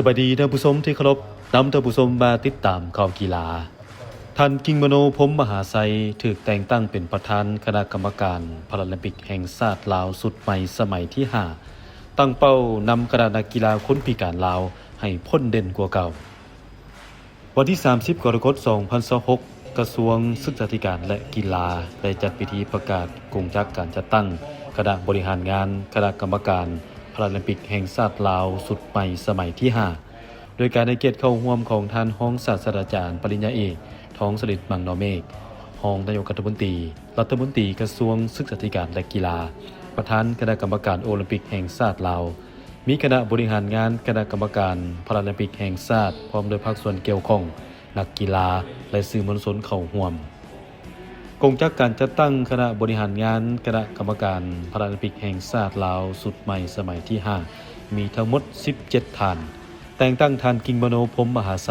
ສະບາຍດີທ່ານຜູ້ຊົມທີ່ເຄົາລົບ, ນຳທ່ານຜູ້ຊົມມາຕິດຕາມຂ່າວກິລາ. ທ່ານ ກິງມະໂນ ພົມມະຫາໄຊ ຖືກແຕ່ງຕັ້ງເປັນປະທານຄະນະກຳມະການພາຣາລິມປິກແຫ່ງຊາດລາວຊຸດໃໝ່ສະໄໝທີຫ້າ ຕັ້ງເປົ້ານຳຄະນະນັກກິລາຄົນພິການລາວໃຫ້ພົ້ນເດັ່ນກວ່າເກົ່າ. ວັນທີສາມສິບ ກໍລະກົດ ສອງພັນຊາວຫົກ ກະຊວງສຶກສາທິການ ແລະ ກິລາ ໄດ້ຈັດພິທີປະກາດກົງຈັກການຈັດຕັ້ງຄະນະບໍລິຫານງານຄະນະກຳມະການພາຣາລິມປິກແຫ່ງຊາດລາວຊຸດໃໝ່ສະໄໝທີຫ້າ ໂດຍການໃຫ້ກຽດເຂົ້າຮ່ວມຂອງທ່ານຮອງສາດສະດາຈານປະລິນຍາເອກ ທອງສະລິດ ມັງນໍເມກ ຮອງນາຍົກລັດຖະມົນຕີ, ລັດຖະມົນຕີກະຊວງສຶກສາທິການ ແລະ ກິລາ, ປະທານຄະນະກຳມະການໂອລິມປິກແຫ່ງຊາດລາວ, ມີຄະນະບໍລິຫານງານຄະນະກຳມະການພາຣາລິມປິກແຫ່ງຊາດ ພ້ອມດ້ວຍພາກສ່ວນກ່ຽວຂ້ອງ, ນັກກິລາ ແລະ ສື່ມວນຊົນເຂົ້າຮ່ວມ. ກົງຈັກການຈັດຕັ້ງຄະນະບໍລິຫານງານຄະນະກຳມະການພາຣາລິມປິກແຫ່ງຊາດລາວຊຸດໃໝ່ສະໄໝທີຫ້າ ມີທັງໝົດສິບເຈັດທ່ານ. ແຕ່ງຕັ້ງທ່ານ ກິງມະໂນ ພົມມະຫາໄຊ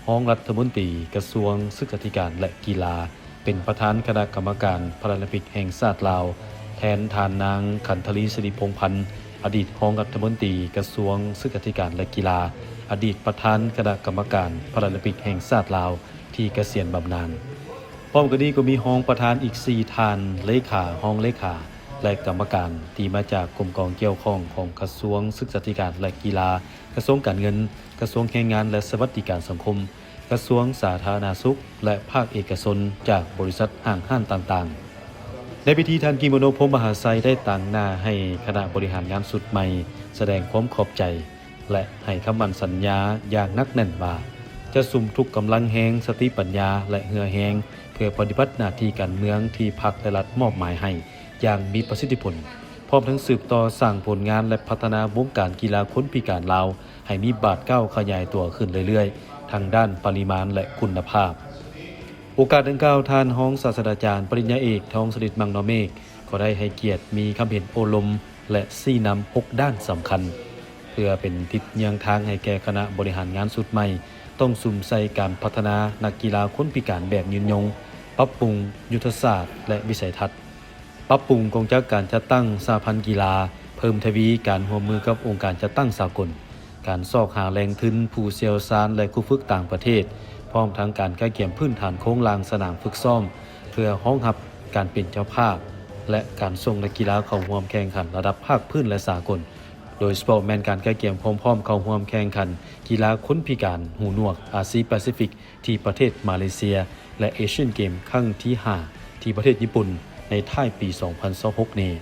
ຮອງລັດຖະມົນຕີກະຊວງສຶກສາທິການ ແລະ ກິລາ ເປັນປະທານຄະນະກຳມະການພາຣາລິມປິກແຫ່ງຊາດລາວ ແທນທ່ານນາງ ຂັນທະລີ ສິລິພົງພັນ ອະດີດຮອງລັດຖະມົນຕີກະຊວງສຶກສາທິການ ແລະ ກິລາ, ອະດີດປະທານຄະນະກຳມະການພາຣາລິມປິກແຫ່ງຊາດລາວ ທີ່ກະສຽນບຳນານ. ພ້ອມກັນນີ້ກໍມີຮອງປະທານອີກສີ່ທ່ານ, ເລຂາ, ຮອງເລຂາ ແລະ ກຳມະການທີ່ມາຈາກກົມກອງກ່ຽວຂ້ອງຂອງກະຊວງສຶກສາທິການ ແລະ ກິລາ, ກະຊວງການເງິນ, ກະຊວງແຮງງານ ແລະ ສະຫວັດດີການສັງຄົມ, ກະຊວງສາທາລະນະສຸກ ແລະ ພາກເອກະຊົນ ຈາກບໍລິສັດຫ້າງຮ້ານຕ່າງໆ. ໃນພິທີ, ທ່ານ ກິງມະໂນ ພົມມະຫາໄຊ ໄດ້ຕາງໜ້າໃຫ້ຄະນະບໍລິຫານງານຊຸດໃໝ່ສະແດງຄວາມຂອບໃຈ ແລະ ໃຫ້ຄຳໝັ້ນສັນຍາຢ່າງໜັກແໜ້ນວ່າ ຈະສຸມທຸກກຳລັງແຮງ, ສະຕິປັນຍາ ແລະ ເຫື່ອແຮງ ເພື່ອປະຕິບັດໜ້າທີ່ການເມືອງທີ່ພັກ ແລະ ລັດມອບໝາຍໃຫ້ຢ່າງມີປະສິດທິຜົນ, ພ້ອມທັງສືບຕໍ່ສ້າງຜົນງານ ແລະ ພັດທະນາວົງການກິລາຄົນພິການລາວ ໃຫ້ມີບາດກ້າວຂະຫຍາຍຕົວຂຶ້ນເລື້ອຍໆ ທັງດ້ານປະລິມານ ແລະ ຄຸນນະພາບ. ໂອກາດດັ່ງກ່າວ, ທ່ານຮອງສາດສະດາຈານປະລິນຍາເອກ ທອງສະລິດ ມັງນໍເມກ ກໍໄດ້ໃຫ້ກຽດມີຄຳເຫັນໂອ້ລົມ ແລະ ຊີ້ນຳຫົກດ້ານສຳຄັນ ເພື່ອເປັນທິດເຍືອງທາງໃຫ້ແກ່ຄະນະບໍລິຫານງານຊຸດໃໝ່ ຕ້ອງສຸມໃສ່ການພັດທະນານັກກິລາຄົນພິການແບບຍືນຍົງ, ປັບປຸງຍຸດທະສາດ ແລະ ວິໄສທັດ, ປັບປຸງກົງຈັກການຈັດຕັ້ງສະຫະພັນກິລາ, ເພີ່ມທະວີການຮ່ວມມືກັບອົງການຈັດຕັ້ງສາກົນ, ການຊອກຫາແຫຼ່ງທຶນ, ຜູ້ຊ່ຽວຊານ ແລະ ຄູຝຶກຕ່າງປະເທດ, ພ້ອມທັງການກະກຽມພື້ນຖານໂຄງລ່າງສະໜາມຝຶກຊ້ອມ ເພື່ອຮອງຮັບການເປັນເຈົ້າພາບ ແລະ ການສົ່ງນັກກິລາເຂົ້າຮ່ວມແຂ່ງຂັນລະດັບພາກພື້ນ ແລະ ສາກົນ, ໂດຍສະເພາະແມ່ນການກະກຽມຄວາມພ້ອມເຂົ້າຮ່ວມແຂ່ງຂັນກິລາຄົນພິການຫູໜວກອາຊີແປຊີຟິກ ທີ່ປະເທດມາເລເຊຍ ແລະ ເອຊຽນເກມຄັ້ງທີຫ້າ ທີ່ປະເທດຍີ່ປຸ່ນ ໃນທ້າຍປີສອງພັນຊາວຫົກນີ້.